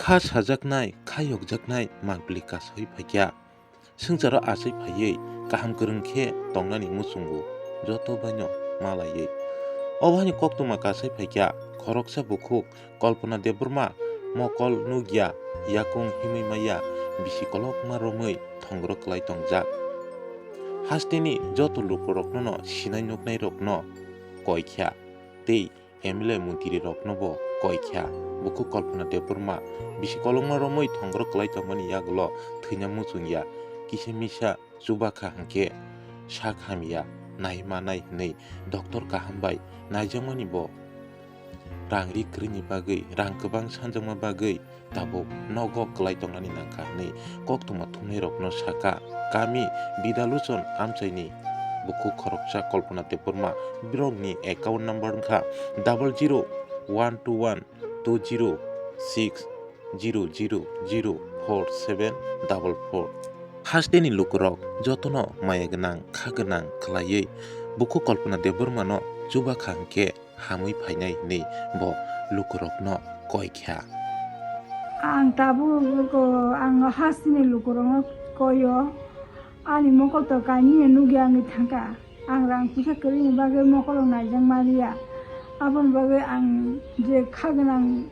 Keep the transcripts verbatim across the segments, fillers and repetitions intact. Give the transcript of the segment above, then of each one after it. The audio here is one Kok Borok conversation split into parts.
Kha sajaknai, kha yokjaknai mangpili kasui phaikya. Swngcharo achai phaiwi kaham kwrwng khe tongnani muchungo joto baino malaiwi. Obo haino koktwma kasai phaikya khoroksa bukhuk Kalpana Debbarma mokol nukya, yakung himwi maya, bisi kolokma romwi thongro kwlai tongjak. Hasteni joto lukurokno sinai nuknairokno koikha tei M L A montrirokno bo koikha. Bukhuk Kalpana Debbarma bisi kolokma romwi thongro kwlai tongmani yagulo thwina muchungya, kisa misa chubakha hwnkhe sak hamya, nai manai hwnwi doctor kaham bai naijakmani bo rang ri kwrwini bagwi, rang kwbang sanjakma bagwi tabuk nogo kwlai tongnani nangkha hwnwi koktwma thumnairokno sakha. Kami Bidalochon amchaini bukhuk khoroksa Kalpana Debbarma, borokni account number wngkha double zero one two one two zero six zero zero zero four seven double four. Hasteni lukurok jotono maya gwnang, kha gwnang khlaiwi bukhuk Kalpana Debbarmano chubakha hwnkhe hamwi phainai hwnwi bo lukurokno koikha. Ang tabuk ko, ang hasteni lukurokno koio. Ani mokol to kainwi nukya wngwi thangkha. Ang rang kisa kwrwini bagwi mokolo naijak manliya. Aboni bagwi ang je kha gwnang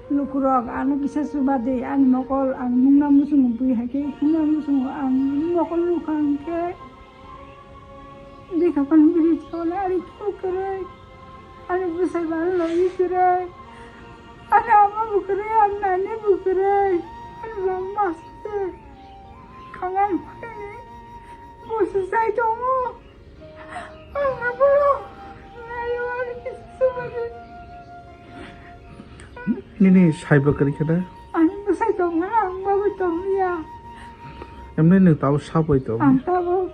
lukurok ano kisa chuba di, ani mokol ang nungna muchungo bui hai khe himna muchungo ang mokol nukha hwnkhe. Bikha phano biri chawle ari khe kwrwi, ani bwsai baro logi kwrwi, ani ama bo kwrwi, ani nani bo kwrwi, ani baba master khangai phani bo se sai tongo. Ang abono nayo, ani kisa sumani. Nini saibo kwrwi khe da? Ani bwsai tongkha, ang bagwi tongya. Emni nwng tabuk sabwi tong? Ang tabuk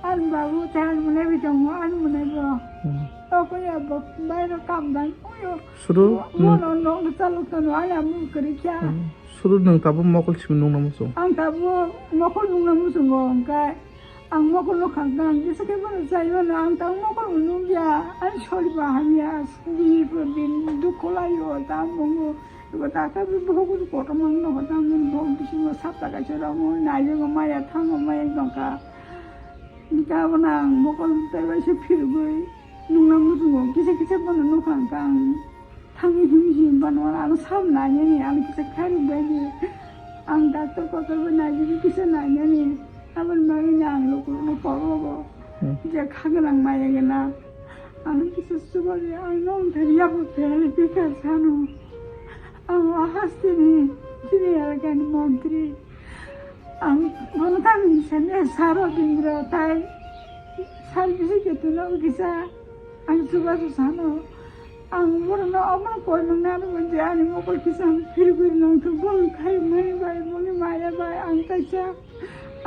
ani babu tei ani mwnai bai tongo, ani mwnai bo. Hmm. Tokoi ya bo bairo kam dan oyo. Suru mo-, nwng mono nokno chalok tono, ani amo kwrwi kha. Hmm. Suru nwng tabuk mokol simi nungna muchung? Ang tabuk mokol nungna muchungo, hwnkhe ang mokol no kha kang, kisa khe bono chai mano, ang tabuk mokol bo nungya, ani sori bo hamya, bini pore bini dukho laio, tamo bo. Eba doctor bo bohok kotor mang no hota, ang bohok bisingo sapta kaisa ramo, naijago maya, thango maya tongkha. Hwnkhe abono ang mokol tei bai se phirigwi nungna muchungo, kisa kisa bono nukha hwnkhe ang thangwi himwi himwi bano ano sam nainani, ano kisa khairok bai di. Ang doctor kotor bai naijagwi kisa nainani, aboni bagwino ang lukurokno kok rogo. Hmm. Je kha gwnang maya gwnang, ano kisa chubaui ang nongthani yapuk thani bikha sano. Ang o hasteni chini elakani montri. Ang bono tamni sene saro bindra tai sal bisi ketuno kisa ang chubachu sano. Ang borokno omo koi mangna ano je ani mokol kisa ang phirigwi nongthok boni khai mani bai boni maya bai ang kaisa.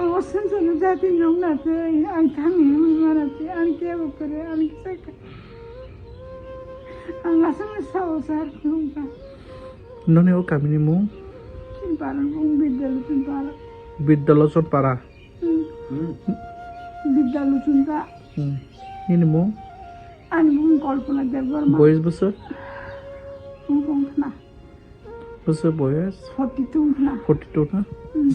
Ang o sensano jati nongna tei ang thani hwnwi mana tei ang kebo kwrwi ang kisa kha. Ang aswkno sao sar khulumkha. Noni o kamini mung? Chini para bung Bidya Lochon para. Bidya Lochon para? Hmm. Hmm. Bidya Lochon para. Hmm. Nini mung? Ani mung Kalpana Debbarma. Boyes bwswk? Bung bung khna. Bwswk boyes? Forty two khna. Forty two na? Hmm.